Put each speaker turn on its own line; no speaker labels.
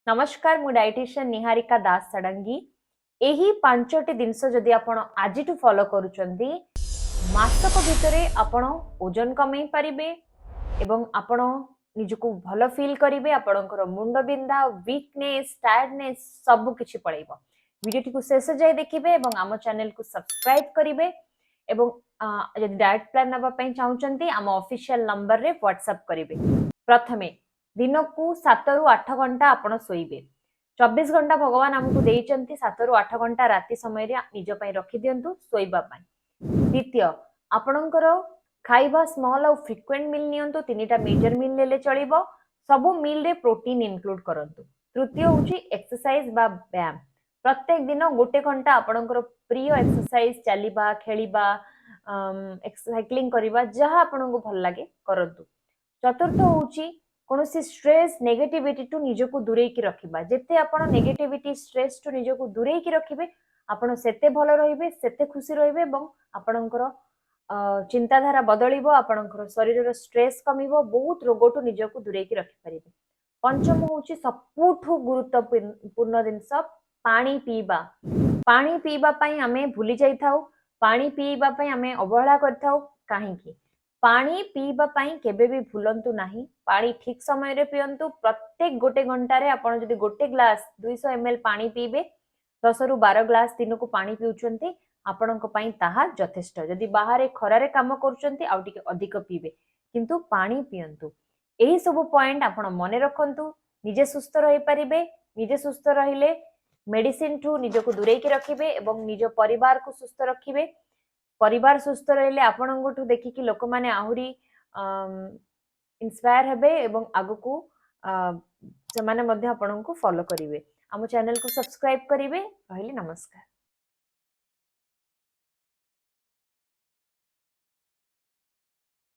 ନମସ୍କାର, ମୁଁ ଡାଇଟିସିଆନ ନିହାରିକା ଦାସ ଷଡ଼ଙ୍ଗୀ। ଏହି ପାଞ୍ଚଟି ଜିନିଷ ଯଦି ଆପଣ ଆଜିଠୁ ଫଲୋ କରୁଛନ୍ତି, ମାସକ ଭିତରେ ଆପଣ ଓଜନ କମେଇ ପାରିବେ ଏବଂ ଆପଣ ନିଜକୁ ଭଲ ଫିଲ୍ କରିବେ। ଆପଣଙ୍କର ମୁଣ୍ଡ ବିନ୍ଧା, ୱିକନେସ୍, ଟାୟାର୍ଡନେସ୍ ସବୁ କିଛି ପଳେଇବ। ଭିଡ଼ିଓଟିକୁ ଶେଷ ଯାଏ ଦେଖିବେ ଏବଂ ଆମ ଚ୍ୟାନେଲକୁ ସବସ୍କ୍ରାଇବ କରିବେ ଏବଂ ଯଦି ଡାଏଟ୍ ପ୍ଲାନ୍ ନେବା ପାଇଁ ଚାହୁଁଛନ୍ତି, ଆମ ଅଫିସିଆଲ ନମ୍ବରରେ ହ୍ୱାଟ୍ସଆପ୍ କରିବେ। ପ୍ରଥମେ, ଦିନକୁ 7ରୁ 8 ଘଣ୍ଟା ଆପଣ ଶୋଇବେ। 24 ଘଣ୍ଟା ଭଗବାନ ଆମକୁ ଦେଇଛନ୍ତି। 7ରୁ 8 ଘଣ୍ଟା ରାତି ସମୟରେ ନିଜ ପାଇଁ ରଖିଦିଅନ୍ତୁ ଶୋଇବା ପାଇଁ। ଦ୍ୱିତୀୟ, ଆପଣଙ୍କର ଖାଇବା ସ୍ମଲ୍ ଆଉ ଫ୍ରିକ୍ୱେଣ୍ଟ ମିଲ୍ ନିଅନ୍ତୁ। ତିନିଟା ମେଜର ମିଲ୍ ନେଲେ ଚଳିବ। ସବୁ ମିଲ୍ରେ ପ୍ରୋଟିନ୍ ଇନକ୍ଲୁଡ କରନ୍ତୁ। ତୃତୀୟ ହେଉଛି ଏକ୍ସରସାଇଜ ବା ବ୍ୟାୟାମ। ପ୍ରତ୍ୟେକ ଦିନ ଗୋଟେ ଘଣ୍ଟା ଆପଣଙ୍କର ପ୍ରିୟ ଏକ୍ସରସାଇଜ, ଚାଲିବା, ଖେଳିବା, ସାଇକ୍ଲିଂ କରିବା, ଯାହା ଆପଣଙ୍କୁ ଭଲ ଲାଗେ କରନ୍ତୁ। ଚତୁର୍ଥ ହେଉଛି କୌଣସି ଷ୍ଟ୍ରେସ୍, ନେଗେଟିଭିଟିଠୁ ନିଜକୁ ଦୂରେଇକି ରଖିବା। ଯେତେ ଆପଣ ନେଗେଟିଭିଟି, ଷ୍ଟ୍ରେସ୍ଠୁ ନିଜକୁ ଦୂରେଇକି ରଖିବେ, ଆପଣ ସେତେ ଭଲ ରହିବେ, ସେତେ ଖୁସି ରହିବେ ଏବଂ ଆପଣଙ୍କର ଚିନ୍ତାଧାରା ବଦଳିବ, ଆପଣଙ୍କର ଶରୀରର ଷ୍ଟ୍ରେସ୍ କମିବ, ବହୁତ ରୋଗଠୁ ନିଜକୁ ଦୂରେଇକି ରଖିପାରିବେ। ପଞ୍ଚମ ହେଉଛି ସବୁଠୁ ଗୁରୁତ୍ୱପୂର୍ଣ୍ଣ ଜିନିଷ, ପାଣି ପିଇବା। ପାଣି ପିଇବା ପାଇଁ ଆମେ ଭୁଲି ଯାଇଥାଉ। ପାଣି ପିଇବା ପାଇଁ ଆମେ ଅବହେଳା କରିଥାଉ। କାହିଁକି? ପାଣି ପିଇବା ପାଇଁ କେବେ ବି ଭୁଲନ୍ତୁ ନାହିଁ। ପାଣି ଠିକ ସମୟରେ ପିଅନ୍ତୁ। ପ୍ରତ୍ୟେକ ଗୋଟେ ଘଣ୍ଟାରେ ଆପଣ ଯଦି ଗୋଟେ ଗ୍ଲାସ, 200 ml ପାଣି ପିଇବେ, 10ରୁ 12 ଗ୍ଲାସ ଦିନକୁ ପାଣି ପିଉଛନ୍ତି, ଆପଣଙ୍କ ପାଇଁ ତାହା ଯଥେଷ୍ଟ। ଯଦି ବାହାରେ ଖରାରେ କାମ କରୁଛନ୍ତି, ଆଉ ଟିକେ ଅଧିକ ପିଇବେ, କିନ୍ତୁ ପାଣି ପିଅନ୍ତୁ। ଏହି ସବୁ ପଏଣ୍ଟ ଆପଣ ମନେ ରଖନ୍ତୁ, ନିଜେ ସୁସ୍ଥ ରହିପାରିବେ। ନିଜେ ସୁସ୍ଥ ରହିଲେ ମେଡିସିନ ଠୁ ନିଜକୁ ଦୂରେଇକି ରଖିବେ ଏବଂ ନିଜ ପରିବାରକୁ ସୁସ୍ଥ ରଖିବେ। ପରିବାର ସୁସ୍ଥ ରହିଲେ ଆପଣଙ୍କଠୁ ଦେଖିକି ଲୋକମାନେ ଆହୁରି ଇନ୍ସପାୟାର ହେବେ ଏବଂ ଆଗକୁ ସେମାନେ ମଧ୍ୟ ଆପଣଙ୍କୁ ଫଲୋ କରିବେ। ଆମ ଚ୍ୟାନେଲକୁ ସବସ୍କ୍ରାଇବ କରିବେ। ରହିଲି, ନମସ୍କାର।